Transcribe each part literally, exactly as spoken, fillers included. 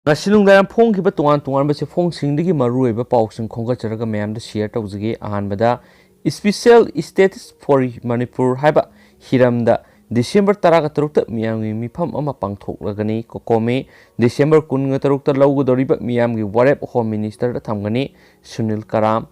ꯉꯁꯤ ꯅꯨꯡꯗꯥꯡ ꯐꯣꯡꯈꯤꯕ ꯇꯣꯉꯥꯟ ꯇꯣꯉꯥꯟꯕ ꯆꯦꯐꯣꯡꯁꯤꯡꯗꯒꯤ ꯃꯔꯨꯑꯣꯏꯕ ꯄꯥꯎꯁꯤꯡ ꯈꯣꯝꯒꯠꯆꯔꯒ ꯃꯌꯥꯝꯗ ꯁꯤꯌꯔ ꯇꯧꯖꯒꯦ꯫ ꯑꯍꯥꯟꯕꯗ, Special Status for Manipur ꯍꯥꯏꯕ ꯍꯤꯔꯝꯗ ꯗꯤꯁꯦꯝꯕꯔ ꯇꯔꯥꯒ ꯇꯔꯨꯛꯇ ꯃꯤꯌꯥꯝꯒꯤ ꯃꯤꯐꯝ ꯑꯃ ꯄꯥꯡꯊꯣꯛꯂꯒꯅꯤ꯫ ꯀꯣꯀꯣꯃꯤ, ꯗꯤꯁꯦꯝꯕꯔ ꯀꯨꯟꯒ ꯇꯔꯨꯛꯇ ꯂꯧꯒꯗꯧꯔꯤꯕ ꯃꯤꯌꯥꯝꯒꯤ ꯋꯥꯔꯦꯞ ꯍꯣꯝ ꯃꯤꯅꯤꯁꯇꯔꯗ ꯊꯝꯒꯅꯤ꯫ ꯁꯨꯅꯤꯜ ꯀꯔꯥꯝ꯫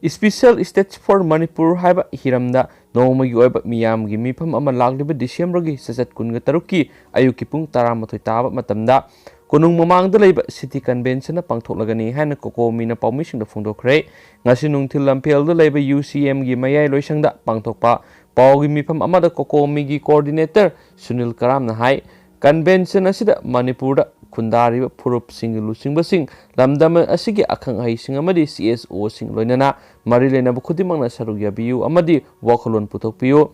Special Status for Manipur ꯍꯥꯏꯕ ꯍꯤꯔꯝꯗ ꯅꯣꯡꯃꯒꯤ ꯑꯣꯏꯕ ꯃꯤꯌꯥꯝꯒꯤ ꯃꯤꯐꯝ ꯑꯃ ꯂꯥꯛꯂꯤꯕ ꯗꯤꯁꯦꯝꯕꯔꯒꯤ ꯆꯩꯆꯠ ꯀꯨꯟꯒ ꯇꯔꯨꯛꯀꯤ ꯑꯌꯨꯛꯀꯤ ꯄꯨꯡ ꯇꯔꯥꯃꯥꯊꯣꯏ ꯇꯥꯕ ꯃꯇꯝꯗ ꯀꯣꯅꯨꯡ ꯃꯃꯥꯡꯗ ꯂꯩꯕ ꯁꯤꯇꯤ ꯀꯟꯚꯦꯟꯁꯟꯗ ꯄꯥꯡꯊꯣꯛꯂꯒꯅꯤ ꯍꯥꯏꯅ ꯀꯣꯀꯣꯃꯤꯅ ꯄꯥꯎꯃꯤꯁꯤꯡꯗ ꯐꯣꯡꯗꯣꯛꯈ꯭ꯔꯦ꯫ ꯉꯁꯤ ꯅꯨꯡꯊꯤꯜ ꯂꯝꯐꯦꯜꯗ ꯂꯩꯕ ꯌꯨ ꯁꯤ ꯑꯦꯝꯒꯤ ꯃꯌꯥꯏ ꯂꯣꯏꯁꯪꯗ ꯄꯥꯡꯊꯣꯛꯄ ꯄꯥꯎꯒꯤ ꯃꯤꯐꯝ ꯑꯃꯗ ꯀꯣꯀꯣꯃꯤꯒꯤ ꯀꯣꯑꯣꯔꯗꯤꯅꯦꯇꯔ ꯁꯨꯅꯤꯜ ꯀꯔꯥꯝꯅ ꯍꯥꯏ, ꯀꯟꯚꯦꯟꯁꯟ ꯑꯁꯤꯗ ꯃꯅꯤꯄꯨꯔꯗ ꯈꯨꯟꯗꯥꯔꯤꯕ ꯐꯨꯔꯨꯞꯁꯤꯡꯒꯤ ꯂꯨꯆꯤꯡꯕꯁꯤꯡ, ꯂꯝꯗꯝ ꯑꯁꯤꯒꯤ ꯑꯈꯪ ꯑꯍꯩꯁꯤꯡ ꯑꯃꯗꯤ ꯁꯤ ꯑꯦꯁ ꯑꯣꯁꯤꯡ ꯂꯣꯏꯅꯅ ꯃꯔꯤ ꯂꯩꯅꯕ ꯈꯨꯗꯤꯡꯃꯛꯅ ꯁꯔꯨꯛ ꯌꯥꯕꯤꯌꯨ ꯑꯃꯗꯤ ꯋꯥꯈꯜꯂꯣꯟ ꯄꯨꯊꯣꯛꯄꯤꯌꯨ꯫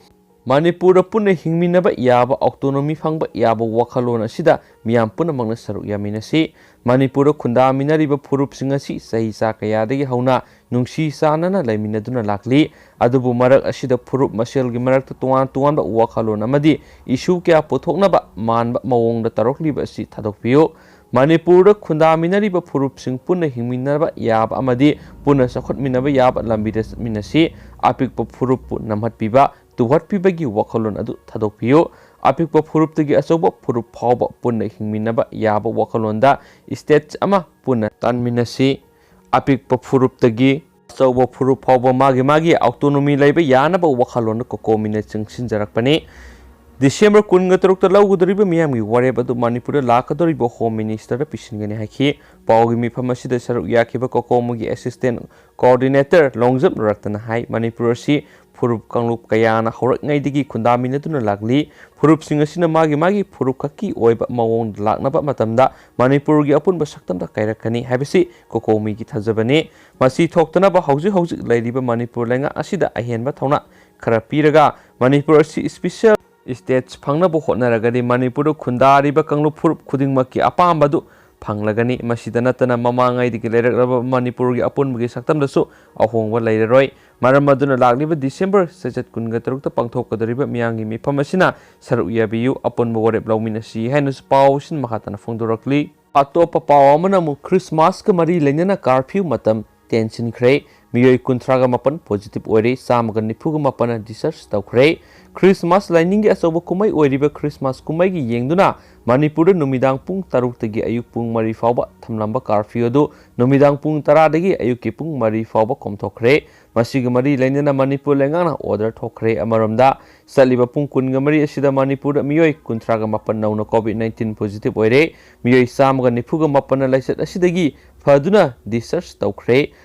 ꯃꯅꯤꯄꯨꯔꯗ ꯄꯨꯟꯅ ꯍꯤꯡꯃꯤꯟꯅꯕ ꯌꯥꯕ, ꯑꯣꯇꯣꯅꯣꯃꯤ ꯐꯪꯕ ꯌꯥꯕ ꯋꯥꯈꯜꯂꯣꯟ ꯑꯁꯤꯗ ꯃꯤꯌꯥꯝ ꯄꯨꯝꯅꯃꯛꯅ ꯁꯔꯨꯛ ꯌꯥꯃꯤꯟꯅꯁꯤ꯫ ꯃꯅꯤꯄꯨꯔꯗ ꯈꯨꯟꯗꯥꯃꯤꯟꯅꯔꯤꯕ ꯐꯨꯔꯨꯞꯁꯤꯡ ꯑꯁꯤ ꯆꯍꯤ ꯆꯥ ꯀꯌꯥꯗꯒꯤ ꯍꯧꯅ ꯅꯨꯡꯁꯤ ꯆꯥꯟꯅꯅ ꯂꯩꯃꯤꯟꯅꯗꯨꯅ ꯂꯥꯛꯂꯤ꯫ ꯑꯗꯨꯕꯨ ꯃꯔꯛ ꯑꯁꯤꯗ ꯐꯨꯔꯨꯞ ꯃꯁꯦꯜꯒꯤ ꯃꯔꯛꯇ ꯇꯣꯉꯥꯟ ꯇꯣꯉꯥꯟꯕ ꯋꯥꯈꯜꯂꯣꯟ ꯑꯃꯗꯤ ꯏꯁꯨ ꯀꯌꯥ ꯄꯨꯊꯣꯛꯅꯕ ꯃꯥꯟꯕ ꯃꯑꯣꯡꯗ ꯇꯧꯔꯛꯂꯤꯕ ꯑꯁꯤ ꯊꯥꯗꯣꯛꯄꯤꯌꯨ꯫ ꯃꯅꯤꯄꯨꯔꯗ ꯈꯨꯟꯗꯥꯃꯤꯟꯅꯔꯤꯕ ꯐꯨꯔꯨꯞꯁꯤꯡ ꯄꯨꯟꯅ ꯍꯤꯡꯃꯤꯟꯅꯕ ꯌꯥꯕ ꯑꯃꯗꯤ ꯄꯨꯟꯅ ꯆꯥꯎꯈꯠꯃꯤꯟꯅꯕ ꯌꯥꯕ ꯂꯝꯕꯤꯗ ꯆꯠꯃꯤꯟꯅꯁꯤ꯫ ꯑꯄꯤꯛꯄ ꯐꯨꯔꯨꯞꯄꯨ ꯅꯝꯍꯠꯄꯤꯕ, ꯇꯨꯍꯠꯄꯤꯕꯒꯤ ꯋꯥꯈꯜꯂꯣꯟ ꯑꯗꯨ ꯊꯥꯗꯣꯛꯄꯤꯌꯨ꯫ ꯑꯄꯤꯛꯄ ꯐꯨꯔꯨꯞꯇꯒꯤ ꯑꯆꯧꯕ ꯐꯨꯔꯨꯞ ꯐꯥꯎꯕ ꯄꯨꯟꯅ ꯍꯤꯡꯃꯤꯟꯅꯕ ꯌꯥꯕ ꯋꯥꯈꯜꯂꯣꯟꯗ ꯁ꯭ꯇꯦꯠ ꯑꯃ ꯄꯨꯟꯅ ꯇꯥꯟꯃꯤꯟꯅꯁꯤ꯫ ꯑꯄꯤꯛꯄ ꯐꯨꯔꯨꯞꯇꯒꯤ ꯑꯆꯧꯕ ꯐꯨꯔꯨꯞ ꯐꯥꯎꯕ ꯃꯥꯒꯤ ꯃꯥꯒꯤ ꯑꯣꯇꯣꯅꯣꯃꯤ ꯂꯩꯕ ꯌꯥꯅꯕ ꯋꯥꯈꯜꯂꯣꯟꯗ ꯀꯣꯀꯣꯃꯤꯅ ꯆꯪꯁꯤꯟꯖꯔꯛꯄꯅꯤ꯫ ꯗꯤꯁꯦꯝꯕꯔ ꯀꯨꯟꯒ ꯇꯔꯨꯛꯇ ꯂꯧꯒꯗꯧꯔꯤꯕ ꯃꯤꯌꯥꯝꯒꯤ ꯋꯥꯔꯦꯞ ꯑꯗꯨ ꯃꯅꯤꯄꯨꯔꯗ ꯂꯥꯛꯀꯗꯧꯔꯤꯕ ꯍꯣꯝ ꯃꯤꯅꯤꯁꯇꯔꯗ ꯄꯤꯁꯤꯟꯒꯅꯤ ꯍꯥꯏꯈꯤ꯫ ꯄꯥꯎꯒꯤ ꯃꯤꯐꯝ ꯑꯁꯤꯗ ꯁꯔꯨꯛ ꯌꯥꯈꯤꯕ ꯀꯣꯀꯣꯃꯤꯒꯤ ꯑꯦꯁꯤꯁꯇꯦꯟ ꯀꯣꯑꯣꯔꯗꯤꯅꯦꯇꯔ ꯂꯣꯡꯖꯝ ꯔꯇꯟꯅ ꯍꯥꯏ, ꯃꯅꯤꯄꯨꯔ ꯑꯁꯤ ꯐꯨꯔꯨꯞ ꯀꯥꯡꯂꯨꯞ ꯀꯌꯥꯅ ꯍꯧꯔꯛꯉꯩꯗꯒꯤ ꯈꯨꯟꯗꯥꯃꯤꯟꯅꯗꯨꯅ ꯂꯥꯛꯂꯤ꯫ ꯐꯨꯔꯨꯞꯁꯤꯡ ꯑꯁꯤꯅ ꯃꯥꯒꯤ ꯃꯥꯒꯤ ꯐꯨꯔꯨꯞ ꯈꯛꯀꯤ ꯑꯣꯏꯕ ꯃꯑꯣꯡꯗ ꯂꯥꯛꯅꯕ ꯃꯇꯝꯗ ꯃꯅꯤꯄꯨꯔꯒꯤ ꯑꯄꯨꯟꯕ ꯁꯛꯇꯝꯗ ꯀꯥꯏꯔꯛꯀꯅꯤ ꯍꯥꯏꯕꯁꯤ ꯀꯣꯀꯣꯃꯤꯒꯤ ꯊꯥꯖꯕꯅꯤ꯫ ꯃꯁꯤ ꯊꯣꯛꯇꯅꯕ ꯍꯧꯖꯤꯛ ꯍꯧꯖꯤꯛ ꯂꯩꯔꯤꯕ ꯃꯅꯤꯄꯨꯔ ꯂꯩꯉꯥꯛ ꯑꯁꯤꯗ ꯑꯍꯦꯟꯕ ꯊꯧꯅꯥ ꯈꯔ ꯄꯤꯔꯒ ꯃꯅꯤꯄꯨꯔ ꯑꯁꯤ ꯁ꯭ꯄꯤꯁꯦꯜ ꯁ꯭ꯇꯦꯇꯁ ꯐꯪꯅꯕ ꯍꯣꯠꯅꯔꯒꯗꯤ ꯃꯅꯤꯄꯨꯔꯗ ꯈꯨꯟꯗꯥꯔꯤꯕ ꯀꯥꯡꯂꯨꯞ ꯐꯨꯔꯨꯞ ꯈꯨꯗꯤꯡꯃꯛꯀꯤ ꯑꯄꯥꯝꯕ ꯑꯗꯨ ꯐꯪꯂꯒꯅꯤ꯫ ꯃꯁꯤꯗ ꯅꯠꯇꯅ ꯃꯃꯥꯡꯉꯩꯗꯒꯤ ꯂꯩꯔꯛꯂꯕ ꯃꯅꯤꯄꯨꯔꯒꯤ ꯑꯄꯨꯟꯕꯒꯤ ꯁꯛꯇꯝꯗꯁꯨ ꯑꯍꯣꯡꯕ ꯂꯩꯔꯔꯣꯏ꯫ ꯃꯔꯝ ꯑꯗꯨꯅ ꯂꯥꯛꯂꯤꯕ ꯗꯤꯁꯦꯝꯕꯔ ꯆꯩꯆꯠ ꯀꯨꯟꯒ ꯇꯔꯨꯛꯇ ꯄꯥꯡꯊꯣꯛꯀꯗꯧꯔꯤꯕ ꯃꯤꯌꯥꯝꯒꯤ ꯃꯤꯐꯝ ꯑꯁꯤꯅ ꯁꯔꯨꯛ ꯌꯥꯕꯤꯌꯨ, ꯑꯄꯨꯟꯕ ꯋꯥꯔꯦꯞ ꯂꯧꯃꯤꯟꯅꯁꯤ ꯍꯥꯏꯅꯁꯨ ꯄꯥꯎꯁꯤꯡ ꯃꯈꯥ ꯇꯥꯅ ꯐꯣꯡꯗꯣꯔꯛꯂꯤ꯫ ꯑꯇꯣꯞꯄ ꯄꯥꯎ ꯑꯃꯅ ꯑꯃꯨꯛ ꯈ꯭ꯔꯤꯁꯃꯥꯁꯀ ꯃꯔꯤ ꯂꯩꯅꯅ ꯀꯥꯔꯐ꯭ꯌꯨ ꯃꯇꯝ ꯇꯦꯟꯁꯤꯟꯈ꯭ꯔꯦ꯫ ꯃꯤꯑꯣꯏ ꯀꯨꯟꯊ꯭ꯔꯥꯒ ꯃꯥꯄꯟ ꯄꯣꯖꯤꯇꯤꯚ ꯑꯣꯏꯔꯦ, ꯆꯥꯝꯃꯒ ꯅꯤꯐꯨꯒ ꯃꯥꯄꯟꯅ ꯗꯤꯁꯆꯥꯔꯖ ꯇꯧꯈ꯭ꯔꯦ꯫ ꯈ꯭ꯔꯤꯁꯃꯥꯁ ꯂꯥꯏꯅꯤꯡꯒꯤ ꯑꯆꯧꯕ ꯀꯨꯝꯍꯩ ꯑꯣꯏꯔꯤꯕ ꯈ꯭ꯔꯤꯁꯃꯥꯁ ꯀꯨꯝꯍꯩꯒꯤ ꯌꯦꯡꯗꯨꯅ ꯃꯅꯤꯄꯨꯔꯗ ꯅꯨꯃꯤꯗꯥꯡ ꯄꯨꯡ ꯇꯔꯨꯛꯇꯒꯤ ꯑꯌꯨꯛ ꯄꯨꯡ ꯃꯔꯤ ꯐꯥꯎꯕ ꯊꯝꯂꯝꯕ ꯀꯥꯔꯐ꯭ꯌꯨ ꯑꯗꯨ ꯅꯨꯃꯤꯗꯥꯡ ꯄꯨꯡ ꯇꯔꯥꯗꯒꯤ ꯑꯌꯨꯛꯀꯤ ꯄꯨꯡ ꯃꯔꯤ ꯐꯥꯎꯕ ꯀꯣꯝꯊꯣꯛꯈ꯭ꯔꯦ꯫ ꯃꯁꯤꯒ ꯃꯔꯤ ꯂꯩꯅꯅ ꯃꯅꯤꯄꯨꯔ ꯂꯩꯉꯥꯛꯅ ꯑꯣꯔꯗꯔ ꯊꯣꯛꯈ꯭ꯔꯦ꯫ ꯑꯃꯔꯣꯝꯗ, ꯆꯠꯂꯤꯕ ꯄꯨꯡ ꯀꯨꯟꯒ ꯃꯔꯤ ꯑꯁꯤꯗ ꯃꯅꯤꯄꯨꯔꯗ ꯃꯤꯑꯣꯏ ꯀꯨꯟꯊ꯭ꯔꯥꯒ ꯃꯥꯄꯟ ꯅꯧꯅ ꯀꯣꯚꯤꯗ ꯅꯥꯏꯟꯇꯤꯟ ꯄꯣꯖꯤꯇꯤꯚ ꯑꯣꯏꯔꯦ꯫ ꯃꯤꯑꯣꯏ ꯆꯥꯝꯃꯒ ꯅꯤꯐꯨꯒ ꯃꯥꯄꯟꯅ ꯂꯥꯏꯆꯠ ꯑꯁꯤꯗꯒꯤ ꯐꯗꯨꯅ ꯗꯤꯁꯆꯥꯔꯖ ꯇꯧꯈ꯭ꯔꯦ꯫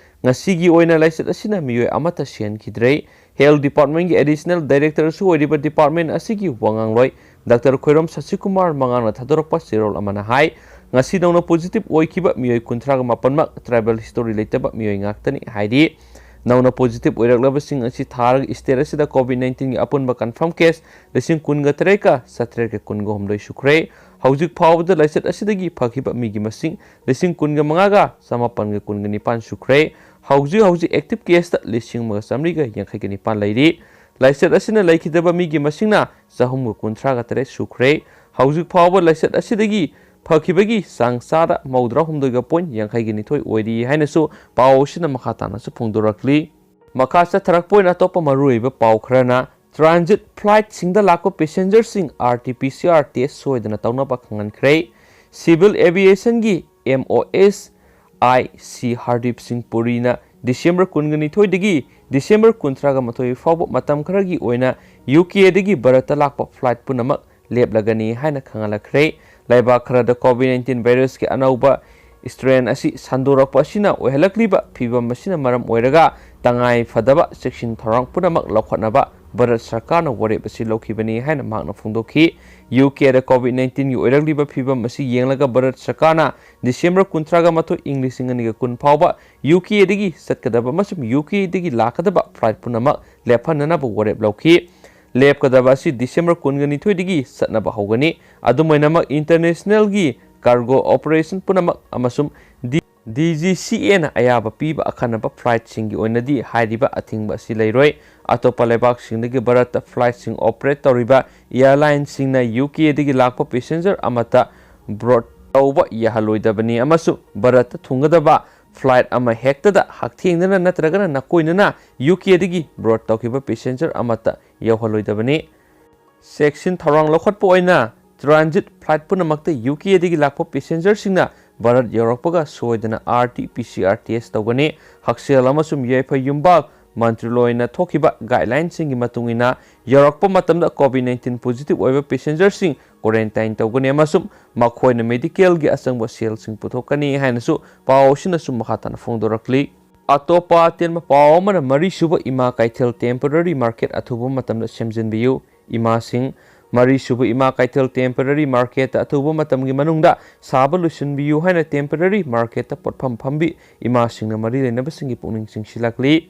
ꯉꯁꯤꯒꯤ ꯑꯣꯏꯅ ꯂꯥꯏꯆꯠ ꯑꯁꯤꯅ ꯃꯤꯑꯣꯏ ꯑꯃꯠꯇ ꯁꯤꯍꯟꯈꯤꯗ꯭ꯔꯦ꯫ ꯍꯦꯜꯊ ꯗꯤꯄꯥꯔꯠꯃꯦꯟꯒꯤ ꯑꯦꯗꯤꯁꯅꯦꯜ ꯗꯥꯏꯔꯦꯛꯇꯔꯁꯨ ꯑꯣꯏꯔꯤꯕ ꯗꯤꯄꯥꯔꯠꯃꯦꯟ ꯑꯁꯤꯒꯤ ꯋꯥꯉꯥꯡꯂꯣꯏ ꯗꯥꯛꯇꯔ ꯈꯣꯏꯔꯣꯝ ꯁꯁꯤꯀꯨꯃꯥꯔ ꯃꯉꯥꯡꯅ ꯊꯥꯗꯣꯔꯛꯄ ꯆꯦꯔꯣꯜ ꯑꯃꯅ ꯍꯥꯏ, ꯉꯁꯤ ꯅꯧꯅ ꯄꯣꯖꯤꯇꯤꯚ ꯑꯣꯏꯈꯤꯕ ꯃꯤꯑꯣꯏ ꯀꯨꯟꯊ꯭ꯔꯥꯒ ꯃꯥꯄꯟꯃꯛ ꯇ꯭ꯔꯥꯏꯕꯦꯜ ꯍꯤꯁꯇꯣꯔꯤ ꯂꯩꯇꯕ ꯃꯤꯑꯣꯏ ꯉꯥꯛꯇꯅꯤ ꯍꯥꯏꯔꯤ꯫ ꯅꯧꯅ ꯄꯣꯖꯤꯇꯤꯚ ꯑꯣꯏꯔꯛꯂꯕꯁꯤꯡ ꯑꯁꯤ ꯊꯥꯔꯒ ꯁ꯭ꯇꯦꯠ ꯑꯁꯤꯗ ꯀꯣꯚꯤꯗ ꯅꯥꯏꯟꯇꯤꯟꯒꯤ ꯑꯄꯨꯟꯕ ꯀꯟꯐꯥꯔꯝ ꯀꯦꯁ ꯂꯤꯁꯤꯡ ꯀꯨꯟꯒ ꯇꯔꯦꯠꯀ ꯆꯥꯇ꯭ꯔꯦꯠꯀ ꯀꯨꯟꯒ ꯍꯨꯝꯗꯣꯏ ꯁꯨꯈ꯭ꯔꯦ꯫ ꯍꯧꯖꯤꯛ ꯐꯥꯎꯕꯗ ꯂꯥꯏꯆꯠ ꯑꯁꯤꯗꯒꯤ ꯐꯈꯤꯕ ꯃꯤꯒꯤ ꯃꯁꯤꯡ ꯂꯤꯁꯤꯡ ꯀꯨꯟꯒ ꯃꯉꯥꯒ ꯆꯃꯥꯄꯟꯒ ꯀꯨꯟꯒ ꯅꯤꯄꯥꯟ ꯁꯨꯈ꯭ꯔꯦ꯫ ꯍꯧꯖꯤꯛ ꯍꯧꯖꯤꯛ ꯑꯦꯛꯇꯤꯚ ꯀꯦꯁꯇ ꯂꯤꯁꯤꯡ ꯑꯃꯒ ꯆꯥꯃꯔꯤꯒ ꯌꯥꯡꯈꯩꯒ ꯅꯤꯄꯥꯟ ꯂꯩꯔꯤ꯫ ꯂꯥꯏꯆꯠ ꯑꯁꯤꯅ ꯂꯩꯈꯤꯗꯕ ꯃꯤꯒꯤ ꯃꯁꯤꯡꯅ ꯆꯍꯨꯝꯒ ꯀꯨꯟꯊ꯭ꯔꯥꯒ ꯇꯔꯦꯠ ꯁꯨꯈ꯭ꯔꯦ꯫ ꯍꯧꯖꯤꯛ ꯐꯥꯎꯕ ꯂꯥꯏꯆꯠ ꯑꯁꯤꯗꯒꯤ ꯐꯈꯤꯕꯒꯤ ꯆꯥꯡ ꯆꯥꯗ ꯃꯧꯗ꯭ꯔꯥ ꯍꯨꯝꯗꯣꯏꯒ ꯄꯣꯏꯟ ꯌꯥꯡꯈꯩꯒ ꯅꯤꯊꯣꯏ ꯑꯣꯏꯔꯤ ꯍꯥꯏꯅꯁꯨ ꯄꯥꯎ ꯑꯁꯤꯅ ꯃꯈꯥ ꯇꯥꯅꯁꯨ ꯐꯣꯡꯗꯣꯔꯛꯂꯤ꯫ ꯃꯈꯥ ꯆꯠꯊꯔꯛꯄ ꯑꯣꯏꯅ ꯑꯇꯣꯞꯄ ꯃꯔꯨꯑꯣꯏꯕ ꯄꯥꯎ ꯈꯔꯅ, ꯇ꯭ꯔꯥꯟꯖꯤꯠ ꯐ꯭ꯂꯥꯏꯠꯁꯤꯡꯗ ꯂꯥꯛꯄ ꯄꯦꯁꯦꯟꯖꯔꯁꯤꯡ R T P C R test ꯁꯣꯏꯗꯅ ꯇꯧꯅꯕ ꯈꯪꯍꯟꯈ꯭ꯔꯦ꯫ Civil ꯑꯦꯚꯤꯌꯦꯁꯟꯒꯤ M O S I C Hardeep ꯁꯤꯡ ꯄꯨꯔꯤꯅ ꯗꯤꯁꯦꯝꯕꯔ ꯀꯨꯟꯒ ꯅꯤꯊꯣꯏꯗꯒꯤ ꯗꯤꯁꯦꯝꯕꯔ ꯀꯨꯟꯊ꯭ꯔꯥꯒ ꯃꯥꯊꯣꯏ ꯐꯥꯎꯕ ꯃꯇꯝ ꯈꯔꯒꯤ ꯑꯣꯏꯅ ꯌꯨ ꯀꯦꯗꯒꯤ ꯚꯥꯔꯠꯇ ꯂꯥꯛꯄ ꯐ꯭ꯂꯥꯏꯠ ꯄꯨꯝꯅꯃꯛ ꯂꯦꯞꯂꯒꯅꯤ ꯍꯥꯏꯅ ꯈꯪꯍꯜꯂꯛꯈ꯭ꯔꯦ꯫ ꯂꯩꯕꯥꯛ ꯈꯔꯗ ꯀꯣꯚꯤꯗ ꯅꯥꯏꯟꯇꯤꯟ ꯚꯥꯏꯔꯁꯀꯤ ꯑꯅꯧꯕ ꯁ꯭ꯇ꯭ꯔꯦꯟ ꯑꯁꯤ ꯁꯟꯗꯣꯔꯛꯄ ꯑꯁꯤꯅ ꯑꯣꯏꯍꯜꯂꯛꯂꯤꯕ ꯐꯤꯚꯝ ꯑꯁꯤꯅ ꯃꯔꯝ ꯑꯣꯏꯔꯒ ꯇꯉꯥꯏ ꯐꯗꯕ ꯆꯦꯛꯁꯤꯟ ꯊꯧꯔꯥꯡ ꯄꯨꯝꯅꯃꯛ ꯂꯧꯈꯠꯅꯕ ꯚꯥꯔꯠ ꯁꯔꯀꯥꯔꯅ ꯋꯥꯔꯦꯞ ꯑꯁꯤ ꯂꯧꯈꯤꯕꯅꯤ ꯍꯥꯏꯅ ꯃꯍꯥꯛꯅ ꯐꯣꯡꯗꯣꯛꯈꯤ꯫ ꯌꯨ ꯀꯦꯗ ꯀꯣꯚꯤꯗ ꯅꯥꯏꯟꯇꯤꯟꯒꯤ ꯑꯣꯏꯔꯛꯂꯤꯕ ꯐꯤꯚꯝ ꯑꯁꯤ ꯌꯦꯡꯂꯒ ꯚꯥꯔꯠ ꯁꯔꯀꯥꯔꯅ ꯗꯤꯁꯦꯝꯕꯔ ꯀꯨꯟꯊ꯭ꯔꯥꯒ ꯃꯥꯊꯣꯏ, ꯏꯪ ꯂꯤꯁꯤꯡ ꯑꯅꯤꯒ ꯀꯨꯟ ꯐꯥꯎꯕ ꯌꯨ ꯀꯦꯗꯒꯤ ꯆꯠꯀꯗꯕ ꯑꯃꯁꯨꯡ ꯌꯨ ꯀꯦꯗꯒꯤ ꯂꯥꯛꯀꯗꯕ ꯐ꯭ꯂꯥꯏꯠ ꯄꯨꯝꯅꯃꯛ ꯂꯦꯞꯍꯟꯅꯅꯕ ꯋꯥꯔꯦꯞ ꯂꯧꯈꯤ꯫ ꯂꯦꯞꯀꯗꯕ ꯑꯁꯤ ꯗꯤꯁꯦꯝꯕꯔ ꯀꯨꯟꯒ ꯅꯤꯊꯣꯏꯗꯒꯤ ꯆꯠꯅꯕ ꯍꯧꯒꯅꯤ꯫ ꯑꯗꯨꯝ ꯑꯣꯏꯅꯃꯛ, ꯏꯟꯇꯔꯅꯦꯁꯅꯦꯜꯒꯤ ꯀꯥꯔꯒꯣ ꯑꯣꯄꯔꯦꯁꯟ ꯄꯨꯝꯅꯃꯛ ꯑꯃꯁꯨꯡ ꯗꯤ-, ꯗꯤ ꯖꯤ ꯁꯤ ꯑꯦꯅ ꯑꯌꯥꯕ ꯄꯤꯕ ꯑꯈꯟꯅꯕ ꯐ꯭ꯂꯥꯏꯠꯁꯤꯡꯒꯤ ꯑꯣꯏꯅꯗꯤ ꯍꯥꯏꯔꯤꯕ ꯑꯊꯤꯡꯕ ꯑꯁꯤ ꯂꯩꯔꯣꯏ꯫ ꯑꯇꯣꯞꯄ ꯂꯩꯕꯥꯛꯁꯤꯡꯗꯒꯤ ꯚꯥꯔꯠꯇ ꯐ꯭ꯂꯥꯏꯠꯁꯤꯡ ꯑꯣꯄꯔꯦꯠ ꯇꯧꯔꯤꯕ ꯑꯦꯌꯔꯂꯥꯏꯟꯁꯤꯡꯅ ꯌꯨ ꯀꯦꯗꯒꯤ ꯂꯥꯛꯄ ꯄꯦꯁꯦꯟꯖꯔ ꯑꯃꯠꯇ ꯕꯣꯔꯗ ꯇꯧꯕ ꯌꯥꯍꯜꯂꯣꯏꯗꯕꯅꯤ ꯑꯃꯁꯨꯡ ꯚꯥꯔꯠꯇ ꯊꯨꯡꯒꯗꯕ flight ꯑꯃ ꯍꯦꯛꯇꯗ ꯍꯛꯊꯦꯡꯅꯅ ꯅꯠꯇ꯭ꯔꯒꯅ ꯅꯥꯀꯣꯏꯅꯅ ꯌꯨ ꯀꯦꯗꯒꯤ board ꯇꯧꯈꯤꯕ passenger ꯑꯃꯠꯇ ꯌꯧꯍꯜꯂꯣꯏꯗꯕꯅꯤ꯫ ꯆꯦꯛꯁꯤꯟ ꯊꯧꯔꯥꯡ ꯂꯧꯈꯠꯄ ꯑꯣꯏꯅ transit flight ꯄꯨꯝꯅꯃꯛꯇ ꯌꯨ ꯀꯦꯗꯒꯤ ꯂꯥꯛꯄ passengerꯁꯤꯡꯅ ꯚꯥꯔꯠ ꯌꯧꯔꯛꯄꯒ ꯁꯣꯏꯗꯅ R T P C R test ꯇꯧꯒꯅꯤ꯫ ꯍꯛꯁꯦꯜ ꯑꯃꯁꯨꯡ ꯌꯥꯏꯐ ꯌꯨꯝꯕꯥꯜ ꯃꯟꯇ꯭ꯔꯥꯂꯣꯏꯅ ꯊꯣꯛꯈꯤꯕ guidelineꯁꯤꯡꯒꯤ ꯃꯇꯨꯡ ꯏꯟꯅ, ꯌꯧꯔꯛꯄ ꯃꯇꯝꯗ COVID nineteen positive ꯑꯣꯏꯕ passengerꯁꯤꯡ quarantine ꯇꯧꯒꯅꯤ ꯑꯃꯁꯨꯡ ꯃꯈꯣꯏꯅ medicalꯒꯤ ꯑꯆꯪꯕ ꯁꯦꯜꯁꯤꯡ ꯄꯨꯊꯣꯛꯀꯅꯤ ꯍꯥꯏꯅꯁꯨ ꯄꯥꯎ ꯑꯁꯤꯅꯁꯨ ꯃꯈꯥ ꯇꯥꯅ ꯐꯣꯡꯗꯣꯔꯛꯂꯤ꯫ ꯑꯇꯣꯞꯄ ꯑꯇꯦꯟꯕ ꯄꯥꯎ ꯑꯃꯅ, ꯃꯔꯤꯁꯨꯕ ꯏꯃꯥ ꯀꯩꯊꯦꯜ temporary market ꯑꯊꯨꯕ ꯃꯇꯝꯗ ꯁꯦꯝꯖꯤꯟꯕꯤꯌꯨ꯫ ꯏꯃꯥꯁꯤꯡ, ꯃꯔꯤꯁꯨꯕ ꯏꯃꯥ ꯀꯩꯊꯦꯜ temporary marketꯇ ꯑꯊꯨꯕ ꯃꯇꯝꯒꯤ ꯃꯅꯨꯡꯗ ꯁꯥꯕ ꯂꯣꯏꯁꯤꯟꯕꯤꯌꯨ ꯍꯥꯏꯅ temporary marketꯇ ꯄꯣꯠꯐꯝ ꯐꯝꯕꯤ ꯏꯃꯥꯁꯤꯡꯅ ꯃꯔꯤ ꯂꯩꯅꯕꯁꯤꯡꯒꯤ ꯄꯨꯛꯅꯤꯡ ꯆꯤꯡꯁꯤꯜꯂꯛꯂꯤ꯫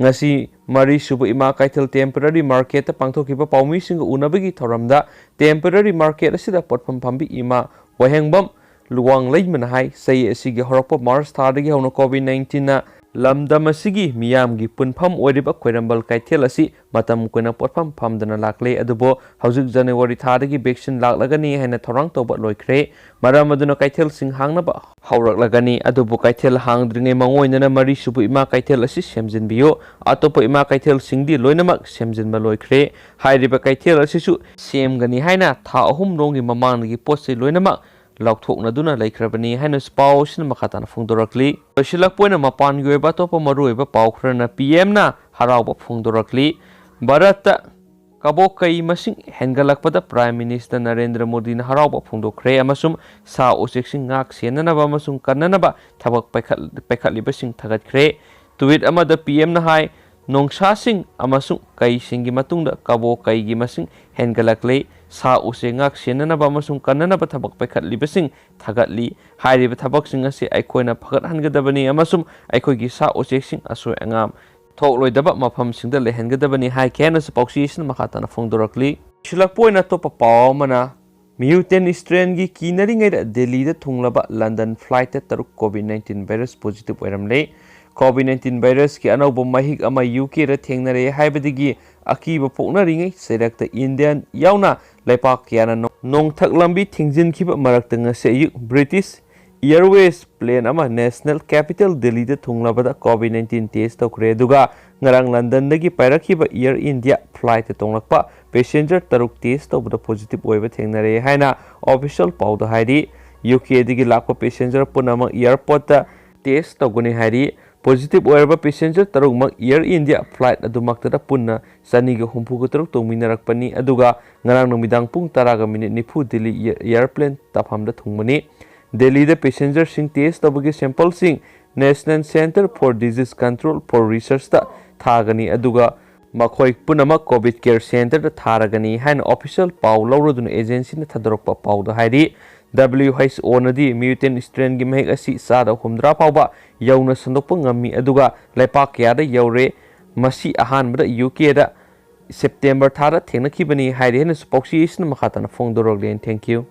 ꯉꯁꯤ ꯃꯔꯤꯁꯨꯕ ꯏꯃꯥ ꯀꯩꯊꯦꯜ temporary marketꯇ ꯄꯥꯡꯊꯣꯛꯈꯤꯕ ꯄꯥꯎꯃꯤꯁꯤꯡꯒ ꯎꯅꯕꯒꯤ ꯊꯧꯔꯝꯗ temporary market ꯑꯁꯤꯗ ꯄꯣꯠꯐꯝ ꯐꯝꯕꯤ ꯏꯃꯥ ꯋꯥꯍꯦꯡꯕꯝ ꯂꯨꯋꯥꯡꯂꯩꯃꯅ ꯍꯥꯏ, ꯆꯍꯤ ꯑꯁꯤꯒꯤ ꯍꯧꯔꯛꯄ March ꯊꯥꯗꯒꯤ ꯍꯧꯅ COVID nineteenꯅ ꯂꯝꯗꯝ ꯑꯁꯤꯒꯤ ꯃꯤꯌꯥꯝꯒꯤ ꯄꯨꯟꯐꯝ ꯑꯣꯏꯔꯤꯕ ꯈ꯭ꯋꯥꯏꯔꯝꯕꯟ ꯀꯩꯊꯦꯜ ꯑꯁꯤ ꯃꯇꯝ ꯀꯨꯏꯅ ꯄꯣꯠꯐꯝ ꯐꯝꯗꯅ ꯂꯥꯛꯂꯦ꯫ ꯑꯗꯨꯕꯨ ꯍꯧꯖꯤꯛ January ꯊꯥꯗꯒꯤ vaccine ꯂꯥꯛꯂꯒꯅꯤ ꯍꯥꯏꯅ ꯊꯧꯔꯥꯡ ꯇꯧꯕ ꯂꯣꯏꯈ꯭ꯔꯦ꯫ ꯃꯔꯝ ꯑꯗꯨꯅ ꯀꯩꯊꯦꯜꯁꯤꯡ ꯍꯥꯡꯅꯕ ꯍꯧꯔꯛꯂꯒꯅꯤ꯫ ꯑꯗꯨꯕꯨ ꯀꯩꯊꯦꯜ ꯍꯥꯡꯗ꯭ꯔꯤꯉꯩ ꯃꯥꯡꯑꯣꯏꯅꯅ ꯃꯔꯤꯁꯨꯕ ꯏꯃꯥ ꯀꯩꯊꯦꯜ ꯑꯁꯤ ꯁꯦꯝꯖꯤꯟꯕꯤꯌꯨ꯫ ꯑꯇꯣꯞꯄ ꯏꯃꯥ ꯀꯩꯊꯦꯜꯁꯤꯡꯗꯤ ꯂꯣꯏꯅꯃꯛ ꯁꯦꯝꯖꯤꯟꯕ ꯂꯣꯏꯈ꯭ꯔꯦ꯫ ꯍꯥꯏꯔꯤꯕ ꯀꯩꯊꯦꯜ ꯑꯁꯤꯁꯨ ꯁꯦꯝꯒꯅꯤ ꯍꯥꯏꯅ ꯊꯥ ꯑꯍꯨꯝ ꯔꯣꯝꯒꯤ ꯃꯃꯥꯡꯗꯒꯤ ꯄꯣꯠ ꯆꯩ ꯂꯣꯏꯅꯃꯛ ꯂꯧꯊꯣꯛꯅꯗꯨꯅ ꯂꯩꯈ꯭ꯔꯕꯅꯤ ꯍꯥꯏꯅꯁꯨ ꯄꯥꯎ ꯑꯁꯤꯅ ꯃꯈꯥ ꯇꯥꯅ ꯐꯣꯡꯗꯣꯔꯛꯂꯤ꯫ ꯂꯣꯏꯁꯤꯜꯂꯛꯄ ꯑꯣꯏꯅ ꯃꯄꯥꯟꯒꯤ ꯑꯣꯏꯕ ꯑꯇꯣꯞꯄ ꯃꯔꯨꯑꯣꯏꯕ ꯄꯥꯎ ꯈꯔꯅ, ꯄꯤ ꯑꯦꯝꯅ ꯍꯔꯥꯎꯕ ꯐꯣꯡꯗꯣꯔꯛꯂꯤ꯫ ꯚꯥꯔꯠꯇ ꯀꯕꯣꯀꯩ ꯃꯁꯤꯡ ꯍꯦꯟꯒꯠꯂꯛꯄꯗ Prime Minister ꯅꯔꯦꯟꯗ꯭ꯔ ꯃꯣꯗꯤꯅ ꯍꯔꯥꯎꯕ ꯐꯣꯡꯗꯣꯛꯈ꯭ꯔꯦ ꯑꯃꯁꯨꯡ ꯁꯥ ꯎꯆꯦꯛꯁꯤꯡ ꯉꯥꯛ ꯁꯦꯟꯅꯅꯕ ꯑꯃꯁꯨꯡ ꯀꯟꯅꯅꯕ ꯊꯕꯛ ꯄꯥꯏꯈꯠ-, ꯄꯥꯏꯈꯠꯂꯤꯕꯁꯤꯡ ꯊꯥꯒꯠꯈ꯭ꯔꯦ꯫ Tweet ꯑꯃꯗ ꯄꯤ ꯑꯦꯝꯅ ꯍꯥꯏ, ꯅꯣꯡꯁꯥꯁꯤꯡ ꯑꯃꯁꯨꯡ ꯀꯩꯁꯤꯡꯒꯤ ꯃꯇꯨꯡꯗ ꯀꯕꯣꯀꯩꯒꯤ ꯃꯁꯤꯡ ꯍꯦꯟꯒꯠꯂꯛꯂꯦ꯫ ꯁꯥ ꯎꯆꯦꯛ ꯉꯥꯛ ꯁꯦꯟꯅꯅꯕ ꯑꯃꯁꯨꯡ ꯀꯟꯅꯅꯕ ꯊꯕꯛ ꯄꯥꯏꯈꯠꯂꯤꯕꯁꯤꯡ ꯊꯥꯒꯠꯂꯤ꯫ ꯍꯥꯏꯔꯤꯕ ꯊꯕꯛꯁꯤꯡ ꯑꯁꯤ ꯑꯩꯈꯣꯏꯅ ꯐꯒꯠꯍꯟꯒꯗꯕꯅꯤ ꯑꯃꯁꯨꯡ ꯑꯩꯈꯣꯏꯒꯤ ꯁꯥ ꯎꯆꯦꯛꯁꯤꯡ ꯑꯁꯣꯏ ꯑꯉꯥꯝ ꯊꯣꯛꯂꯣꯏꯗꯕ ꯃꯐꯝꯁꯤꯡꯗ ꯂꯩꯍꯟꯒꯗꯕꯅꯤ ꯍꯥꯏꯈꯤ ꯍꯥꯏꯅꯁꯨ ꯄꯥꯎꯆꯦ ꯑꯁꯤꯅ ꯃꯈꯥ ꯇꯥꯅ ꯐꯣꯡꯗꯣꯔꯛꯂꯤ꯫ ꯂꯣꯏꯁꯤꯜꯂꯛꯄ ꯑꯣꯏꯅ ꯑꯇꯣꯞꯄ ꯄꯥꯎ ꯑꯃꯅ, mutant strainꯒꯤ ꯀꯤꯅꯔꯤꯉꯩꯗ ꯗꯦꯜꯂꯤꯗ ꯊꯨꯡꯂꯕ London flightꯇ ꯇꯔꯨꯛ COVID nineteen virus positive ꯑꯣꯏꯔꯝꯂꯦ꯫ ꯀꯣꯚꯤꯗ ꯅꯥꯏꯟꯇꯤꯟ ꯚꯥꯏꯔꯁꯀꯤ ꯑꯅꯧꯕ ꯃꯍꯤꯛ ꯑꯃ ꯌꯨ ꯀꯦꯗ ꯊꯦꯡꯅꯔꯦ ꯍꯥꯏꯕꯗꯒꯤ ꯑꯀꯤꯕ ꯄꯣꯛꯅꯔꯤꯉꯩ ꯆꯩꯔꯛꯇ ꯏꯟꯗꯤꯌꯥ ꯌꯥꯎꯅ ꯂꯩꯄꯥꯛ ꯀꯌꯥꯅ ꯅꯣꯡ-, ꯅꯣꯡꯊꯛ ꯂꯝꯕꯤ ꯊꯤꯡꯖꯤꯟꯈꯤꯕ ꯃꯔꯛꯇ ꯉꯁꯤ ꯑꯌꯨꯛ ꯕ꯭ꯔꯤꯇꯤꯁ ꯑꯦꯌꯔꯋꯦꯁ ꯄ꯭ꯂꯦꯟ ꯑꯃ ꯅꯦꯁꯅꯦꯜ ꯀꯦꯄꯤꯇꯦꯜ ꯗꯦꯜꯂꯤꯗ ꯊꯨꯡꯂꯕꯗ ꯀꯣꯚꯤꯗ ꯅꯥꯏꯟꯇꯤꯟ ꯇꯦꯁ ꯇꯧꯈ꯭ꯔꯦ꯫ ꯑꯗꯨꯒ ꯉꯔꯥꯡ ꯂꯟꯗꯟꯗꯒꯤ ꯄꯥꯏꯔꯛꯈꯤꯕ ꯑꯦꯌꯔ ꯏꯟꯗꯤꯌꯥ ꯐ꯭ꯂꯥꯏꯠꯇ ꯇꯣꯡꯂꯛꯄ ꯄꯦꯁꯦꯟꯖꯔ ꯇꯔꯨꯛ ꯇꯦꯁ ꯇꯧꯕꯗ ꯄꯣꯖꯤꯇꯤꯚ ꯑꯣꯏꯕ ꯊꯦꯡꯅꯔꯦ ꯍꯥꯏꯅ ꯑꯣꯐꯤꯁꯤꯌꯦꯜ ꯄꯥꯎꯗ ꯍꯥꯏꯔꯤ꯫ ꯌꯨ ꯀꯦꯗꯒꯤ ꯂꯥꯛꯄ ꯄꯦꯁꯦꯟꯖꯔ ꯄꯨꯝꯅꯃꯛ ꯑꯦꯌꯔꯄꯣꯔꯠꯇ ꯇꯦꯁ ꯇꯧꯒꯅꯤ ꯍꯥꯏꯔꯤ꯫ ꯄꯣꯖꯤꯇꯤꯚ ꯑꯣꯏꯔꯕ ꯄꯦꯁꯦꯟꯖꯔ ꯇꯔꯨꯛꯃꯛ ꯑꯦꯌꯔ ꯏꯟꯗꯤꯌꯥ ꯐ꯭ꯂꯥꯏꯠ ꯑꯗꯨꯃꯛꯇꯗ ꯄꯨꯟꯅ ꯆꯅꯤꯒ ꯍꯨꯝꯐꯨꯒ ꯇꯔꯨꯛ ꯇꯣꯡꯃꯤꯟꯅꯔꯛꯄꯅꯤ꯫ ꯑꯗꯨꯒ ꯉꯔꯥꯡ ꯅꯨꯃꯤꯗꯥꯡ ꯄꯨꯡ ꯇꯔꯥꯒ ꯃꯤꯅꯤꯠ ꯅꯤꯐꯨ ꯗꯤꯜꯂꯤ ꯑꯦꯌꯔ-, ꯑꯦꯌꯔꯄ꯭ꯂꯦꯟ ꯇꯥꯐꯝꯗ ꯊꯨꯡꯕꯅꯤ꯫ ꯗꯦꯜꯂꯤꯗ ꯄꯦꯁꯦꯟꯖꯔꯁꯤꯡ ꯇꯦꯁ ꯇꯧꯕꯒꯤ ꯁꯦꯝꯄꯜꯁꯤꯡ National Centre for Disease Control for Researchꯇ ꯊꯥꯒꯅꯤ꯫ ꯑꯗꯨꯒ ꯃꯈꯣꯏ ꯄꯨꯝꯅꯃꯛ ꯀꯣꯚꯤꯗ ꯀꯦꯌꯔ ꯁꯦꯟꯇꯔꯗ ꯊꯥꯔꯒꯅꯤ ꯍꯥꯏꯅ ꯑꯣꯐꯤꯁꯤꯌꯦꯜ ꯄꯥꯎ ꯂꯧꯔꯗꯨꯅ ꯑꯦꯖꯦꯟꯁꯤꯅ ꯊꯥꯗꯣꯔꯛꯄ ꯄꯥꯎꯗ ꯍꯥꯏꯔꯤ꯫ ꯗꯕ꯭ꯂꯤꯌꯨ ꯑꯩꯆ ꯑꯣꯅꯗꯤ ꯃ꯭ꯌꯨꯇꯦꯟ ꯁ꯭ꯇ꯭ꯔꯦꯟꯒꯤ ꯃꯍꯤꯛ ꯑꯁꯤ ꯆꯥꯗ ꯍꯨꯝꯗ꯭ꯔꯥ ꯐꯥꯎꯕ ꯌꯧꯅ ꯁꯟꯗꯣꯛꯄ ꯉꯝꯃꯤ, ꯑꯗꯨꯒ ꯂꯩꯄꯥꯛ ꯀꯌꯥꯗ ꯌꯧꯔꯦ꯫ ꯃꯁꯤ ꯑꯍꯥꯟꯕꯗ ꯌꯨ ꯀꯦꯗ ꯁꯦꯞꯇꯦꯝꯕꯔ ꯊꯥꯗ ꯊꯦꯡꯅꯈꯤꯕꯅꯤ ꯍꯥꯏꯔꯤ ꯍꯥꯏꯅꯁꯨ ꯄꯥꯎꯆꯦ ꯑꯁꯤꯅ ꯃꯈꯥ ꯇꯥꯅ ꯐꯣꯡꯗꯣꯔꯛꯂꯤ꯫ Thank you꯫